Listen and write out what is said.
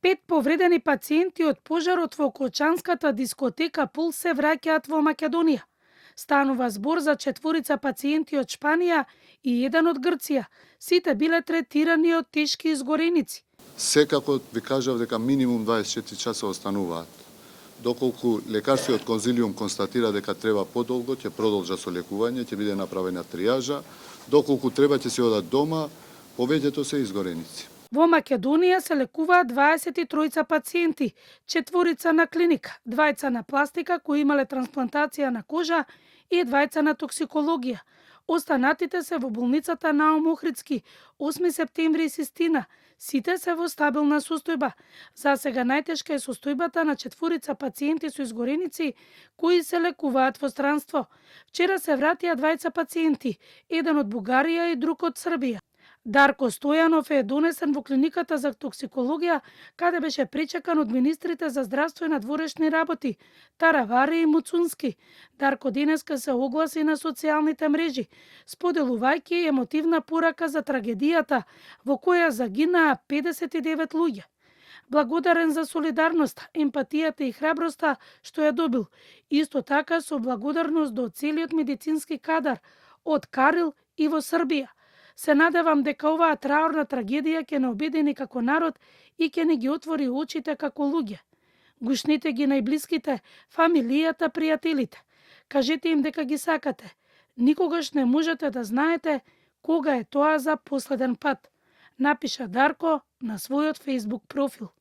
5 повредени пациенти од пожарот во Кочанската дискотека Пулс се враќаат во Македонија. Станува збор за 4 пациенти од Шпанија и 1 од Грција. Сите биле третирани од тешки изгореници. Секако ви кажав дека минимум 24 часа остануваат. Доколку лекарскиот конзилиум констатира дека треба подолго, ќе продолжа со лекување, ќе биде направена тријажа. Доколку треба ќе се одат дома, повеќето се изгореници. Во Македонија се лекуваат 23 пациенти, 4 на клиника, 2 на пластика кои имале трансплантација на кожа и 2 на токсикологија. Останатите се во болницата Наум Охридски, 8 септември и Систина. Сите се во стабилна состојба. За сега најтешка е состојбата на 4 пациенти со изгореници кои се лекуваат во странство. Вчера се вратија 2 пациенти, 1 од Бугарија и друг од Србија. Дарко Стојанов е донесен во клиниката за токсикологија, каде беше пречекан од министрите за здравство и надворешни работи, Таравари и Муцунски. Дарко денеска се огласи на социјалните мрежи, споделувајќи емотивна порака за трагедијата во која загинаа 59 луѓе. Благодарен за солидарноста, емпатијата и храброста што ја добил. Исто така со благодарност до целиот медицински кадар, од Карил и во Србија. Се надевам дека оваа траурна трагедија ќе не обедини како народ и ќе не ги отвори очите како луѓе. Гушнете ги најблиските, фамилијата, пријателите. Кажете им дека ги сакате. Никогаш не можете да знаете кога е тоа за последен пат, напиша Дарко на својот Facebook профил.